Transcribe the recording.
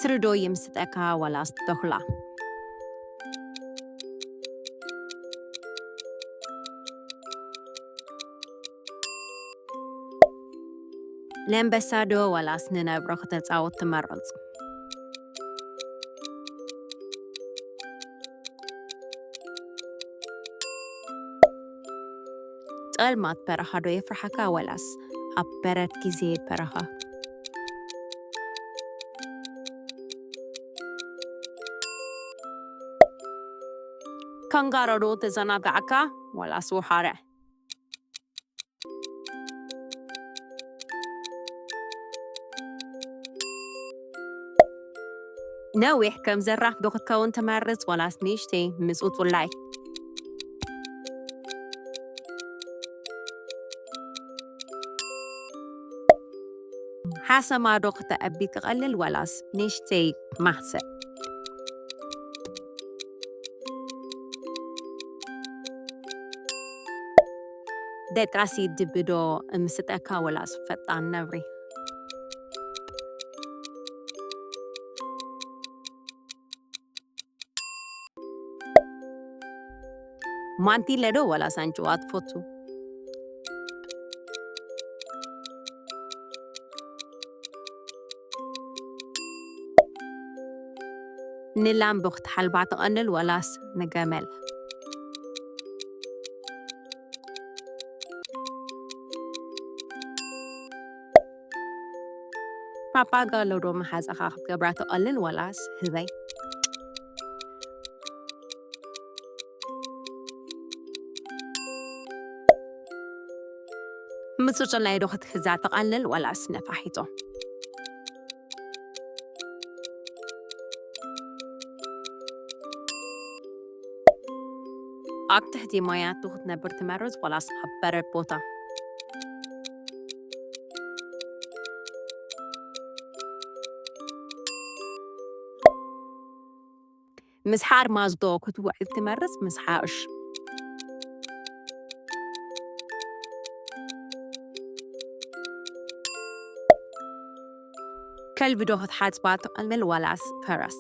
በትሪ ዶ ይምስጠካ ዋላስ ተኹላ? ለንበሳ ዶ ዋላስ ንነብሮ ክተጻወት ትመርጽ? ጸልማት በረኻ ዶ የፍርሓካ ዋላስ ኣብ በረድ ግዜ በረኻ? ካንጋሮ ዶ ተዘናጋዕካ ዋላስ ወሓረ? ነዊሕ ከም ዘራፍ ዶ ክትከውን ትመርጽ ዋላስ ንእሽተይ ምስ ውጹላይ? ሓሰማ ዶ ክተዕቢ ትቐልል ዋላስ ንእሽተይ ማሕሰብ? ደቃሲ ድቢ ዶ እምስጠካ ወላስ ፈጣን ነብሪ? ማንቲለ ዶ ወላስ ኣንጭዋ ትፈቱ? ንላም ዶ ክትሓልባ ትቐልል ወላስ ንገመል? ፓፓጋሎ ዶ መሓዛኻ ክትገብራ ትቐልል ወላስ ህበይ? ምጽጽላይ ዶ ክትሕዛ ትቐልል ወላስ ነፋሒቶ? ኣብ ትሕቲ ማያት ዶ ክትነብር ትመርጽ ወላስ ኣብ በረድ ቦታ? ምስ ሓርማዝ ዶ ክትውዕል ትመርጽ ምስ ሓኡሽ? ከልቢ ዶ ክትሓጽባ ትቐልል ዋላስ ፈረስ?